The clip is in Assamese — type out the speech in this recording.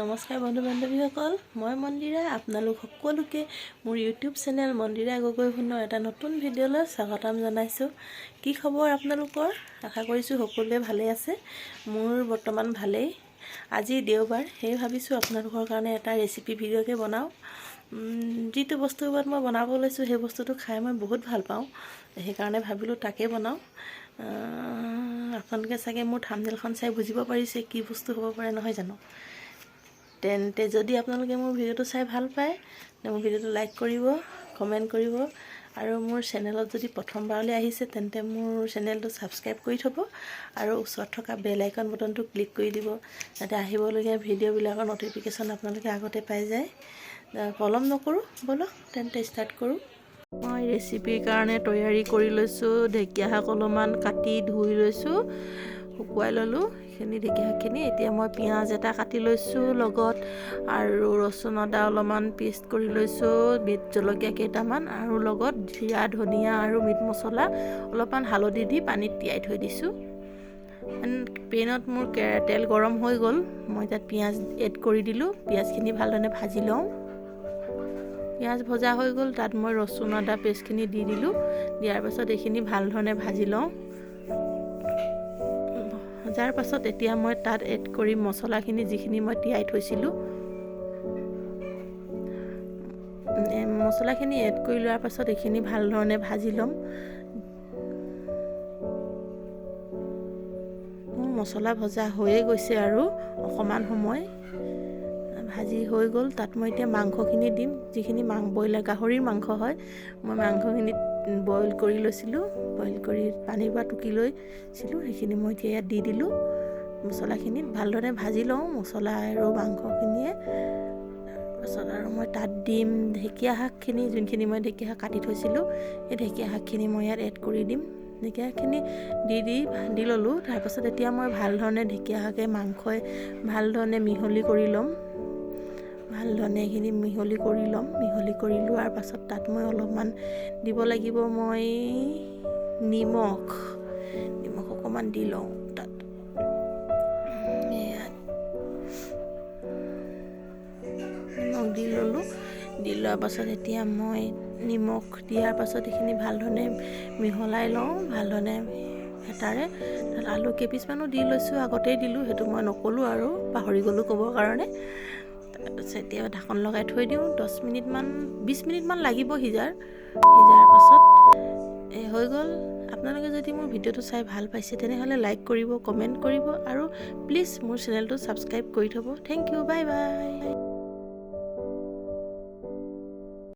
নমস্কাৰ বন্ধু বান্ধৱীসকল, মই মন্দিৰা আপোনালোক সকলোকে মোৰ ইউটিউব চেনেল মন্দিৰা গগৈ সোণৰ এটা নতুন ভিডিঅ'লৈ স্বাগতম জনাইছোঁ। কি খবৰ আপোনালোকৰ? আশা কৰিছোঁ সকলোৱে ভালেই আছে। মোৰ বৰ্তমান ভালেই। আজি দেওবাৰ, সেয়ে ভাবিছোঁ আপোনালোকৰ কাৰণে এটা ৰেচিপি ভিডিঅ'কে বনাওঁ। যিটো বস্তুৰ ওপৰত মই বনাব লৈছোঁ, সেই বস্তুটো খাই মই বহুত ভাল পাওঁ। সেইকাৰণে ভাবিলোঁ তাকে বনাওঁ। আপোনালোকে চাগে মোৰ থাম্বনেইলখন চাই বুজিব পাৰিছে কি বস্তু হ'ব পাৰে, নহয় জানো? তেন্তে যদি আপোনালোকে মোৰ ভিডিঅ'টো চাই ভাল পায়, মোৰ ভিডিঅ'টো লাইক কৰিব, কমেণ্ট কৰিব আৰু মোৰ চেনেলত যদি প্ৰথমবাৰলৈ আহিছে, তেন্তে মোৰ চেনেলটো ছাবস্ক্ৰাইব কৰি থ'ব আৰু ওচৰত থকা বেল আইকন বটনটো ক্লিক কৰি দিব, যাতে আহিবলগীয়া ভিডিঅ'বিলাকৰ ন'টিফিকেশ্যন আপোনালোকে আগতে পাই যায়। পলম নকৰোঁ, ব'লক তেন্তে ষ্টাৰ্ট কৰোঁ। মই ৰেচিপিৰ কাৰণে তৈয়াৰী কৰি লৈছোঁ। ঢেকীয়া শাক অলপমান কাটি ধুই লৈছোঁ, শুকুৱাই ল'লোঁ সেইখিনি ঢেকীয়া শাকখিনি। এতিয়া মই পিঁয়াজ এটা কাটি লৈছোঁ লগত আৰু ৰচুন আদা অলপমান পেষ্ট কৰি লৈছোঁ, বিট জলকীয়া কেইটামান আৰু লগত জিৰা, ধনিয়া আৰু মিট মছলা অলপমান হালধি দি পানীত তিয়াই থৈ দিছোঁ। পেনত মোৰ তেল গৰম হৈ গ'ল। মই তাত পিঁয়াজ এড কৰি দিলোঁ। পিঁয়াজখিনি ভালধৰণে ভাজি লওঁ। পিঁয়াজ ভজা হৈ গ'ল। তাত মই ৰচুন আদা পেষ্টখিনি দি দিলোঁ। দিয়াৰ পাছত এইখিনি ভালধৰণে ভাজি লওঁ। ভজাৰ পাছত এতিয়া মই তাত এড কৰিম মছলাখিনি, যিখিনি মই তিয়াই থৈছিলোঁ। মছলাখিনি এড কৰি লোৱাৰ পাছত এইখিনি ভালধৰণে ভাজি ল'ম। মোৰ মছলা ভজা হৈয়ে গৈছে আৰু অকণমান সময় ভাজি হৈ গ'ল। তাত মই এতিয়া মাংসখিনি দিম, যিখিনি ব্ৰইলাৰ গাহৰিৰ মাংস হয়। মই মাংসখিনি বইল কৰি লৈছিলোঁ, বইল কৰি পানীৰ পৰা টুকি লৈছিলোঁ। সেইখিনি মই এতিয়া ইয়াত দি দিলোঁ। মছলাখিনিত ভালধৰণে ভাজি লওঁ মছলা আৰু মাংসখিনিয়ে। তাৰপাছত আৰু মই তাত দিম ঢেকীয়া শাকখিনি, যোনখিনি মই ঢেকীয়া শাক কাটি থৈছিলোঁ, সেই ঢেকীয়া শাকখিনি মই ইয়াত এড কৰি দিম। ঢেকীয়া শাকখিনি দি দি দি ল'লোঁ। তাৰপাছত এতিয়া মই ভালধৰণে ঢেকীয়া শাকে মাংসই ভালধৰণে মিহলি কৰি ল'ম। ভালধৰণে এইখিনি মিহলি কৰি ল'ম। মিহলি কৰি লোৱাৰ পাছত তাত মই অলপমান দিব লাগিব মই নিমখ। নিমখ অকণমান দি লওঁ তাত। ইয়াত নিমখ দি ল'লোঁ। দি লোৱাৰ পাছত এতিয়া মই নিমখ দিয়াৰ পাছত এইখিনি ভালধৰণে মিহলাই লওঁ ভালধৰণে হেতাৰে। তাত আলু কেইপিচমানো দি লৈছোঁ, আগতেই দিলোঁ, সেইটো মই নক'লোঁ আৰু পাহৰি গ'লোঁ ক'বৰ কাৰণে। তাৰপিছত এতিয়া ঢাকন লগাই থৈ দিওঁ 10 মিনিটমান, 20 মিনিটমান লাগিব সিজাৰ। সিজাৰ পাছত হৈ গ'ল। আপোনালোকে যদি মোৰ ভিডিঅ'টো চাই ভাল পাইছে, তেনেহ'লে লাইক কৰিব, কমেণ্ট কৰিব আৰু প্লিজ মোৰ চেনেলটো ছাবস্ক্ৰাইব কৰি থ'ব। Thank you, bye bye.